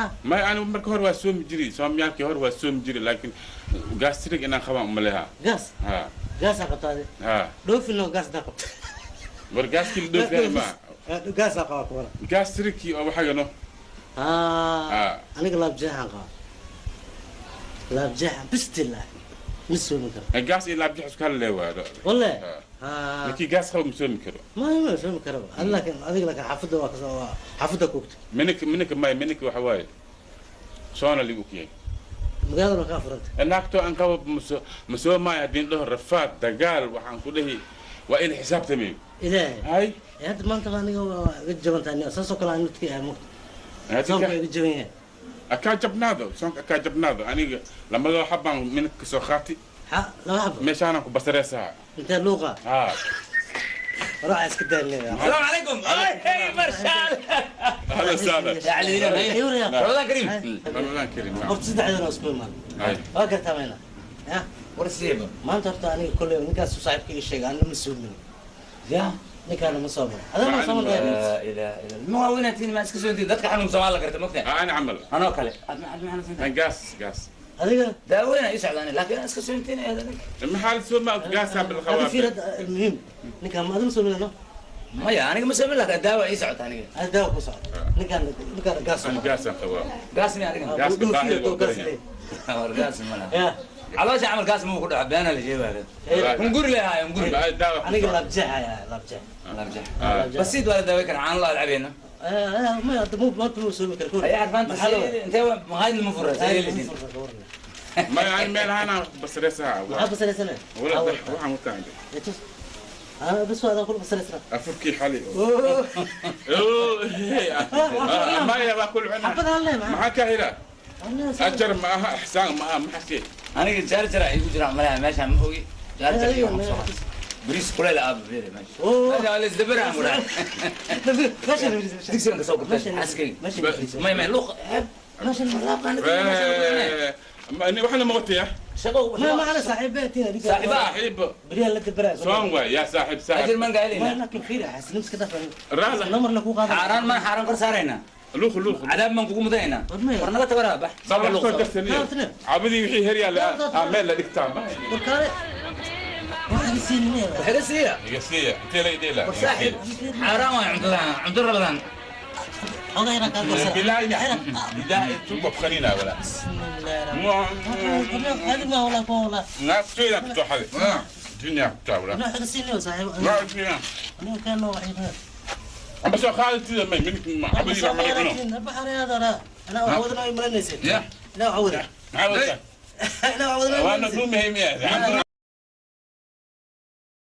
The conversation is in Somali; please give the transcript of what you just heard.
Maxaa? May, ani marka hore waa soomi jiri, soomyaalkii hore waa soomi jiri, laakiin gastric inaan qabaan umaleha. Gaas? Ha. Gaasaa qabtaa adi? Ha. Dhoofino gaas hadaa qabta. War gaaskii la dhoofiyaa ma. Gaasaa qabaa kuwana. Gastricii oo waxagano. Ah, aniga laabjeexaan qabaa, laabjeexan bistillah ma soomi karo. Gaas iyo laabjeex isku hal leewaado. Walle. Ninkii gaas qaba ma soomi karo. Ma soomi karaba. Adiga laakiin, adiga laakiin xaafadda waa kasoo, waa xaafadda koogta. Minka may, minka waxa waaye soona ligu kiyay. Magaalada waa kaa furanta. Naagto aan qabo ma soo maayo haddii dhaho rafaad dagaal waxaan ku dhahi waa in xisaabtamayo. Ilaahay. Hay. Ee, hadda maanta baa aniga waa iga jaban tahay, saasoo kale aan midka ahay mugta soonka iga jaban yahay. Akaa jabnaado soonka, akaa jabnaado. Aniga lamadoo xabaan minka kasoo qaati. Ha, laba xabo. Meeshaanaan ku basareesaha. Intee luuqa? Ha. Waxa iska daalnaya. السلام عليكم، هاي مرشال. اهلا وسهلا. يا علي. أيوة يا. رمضان كريم. رمضان كريم. Horta saddexdana isku imaan. Hay. Waa gartaa mayna ya. ورسيبه. Maanta horta aniga kolley ninkaas saaxiibka ii sheegay, anna ma soomin. يا. Ninkaana ma soomin, adana ma soomin. لا اله الا الله، ما وين ما اسكت انت dadka xanuunsan waa la gartay mogtahay. انا عمل. Anoo kale ma xanuunsan. gaas gaas. Adiga. Daaweyna ii socdaan, laakiin iska soontiin maxaa la soo ma gaasaa hada fiir bilkhawaafir. Hadda المهم ninkaan ma adama soomin no. Maya, aniga ma soomin, laakiin daawa ii socota aniga. Ada daawa ku socota, ninkaan gaas. انا gaasaan qabaa. Gaas mi aniga? Gaaska baahida waa gaas badan. Leeyahay. War gaas ma laha. Ya. Caloosha camal gaas ma ku dhaco, beena la sheegaya, hunguri leeyahay hunguri. Daawa ku aniga socota. Laabjeexaya, laabjeex. بسيط ولا داوي كان عن الله العبينا. Ma hadda mu maanta ma soomi karo. اي عارفان انت ما هاي المفرد. ما يعني meelahaan basareesaha. Maxaa basaraysana? Wala waxaan wataa عندي. Bas waa adaa kula basaraysana. Afurkii xali maya waa kul cuna. Xabad halle maxaa? Maxaa ka helaa ajar ma aha, ixsaan ma aha, maxaa kee? Aniga jaarjara igu jira malaha meeshaan, ma ogi jaarjar iyo waxaan soo qaatay bariis kuleyl aaba beere meesha meesha waa la isdabara mura digsigan kasoo gurtay xaaskayga may luuq xeeb waxaana ma wataya. Shaqo. ما معنا صاحباتي. صاحبات. saaxiib. بريال لا دبرا. soon waay yaa saaxiib ajir saaxiib. maan ما gaalayna. لكن خير حس نمسك دفع. Raala. نمر لك وقاضي. Xaaraan maan xaaraan kor saaraynaa. Luuq luuq. Cadaab maan kugu mudanaynaa. War maya. War naga tabaraa bax. Sabr soo darsanaya cabadii wixii heryaa la meel la dhigtaa. والكاري واحد يسيني. Waxay siiya. Iga siiya intee la idheela. War saaxiib, xaaraan waay cuntadan, cunto Rabadaan. حوضي كان. بالله إذا تبقى بخلينا ولا. بسم الله الرحمن هذه ما والله والله. ناس فينا بتوع هذه الدنيا بتاع ولا. انا حق سيني صاحب. لا فينا. انا كان وحيد. بس خالد ما منك عبدي ما عمل. البحر هذا لا انا عودنا يمرنسي. يا. لا عودنا. عاوز. لا عودنا. وانا دوم هي.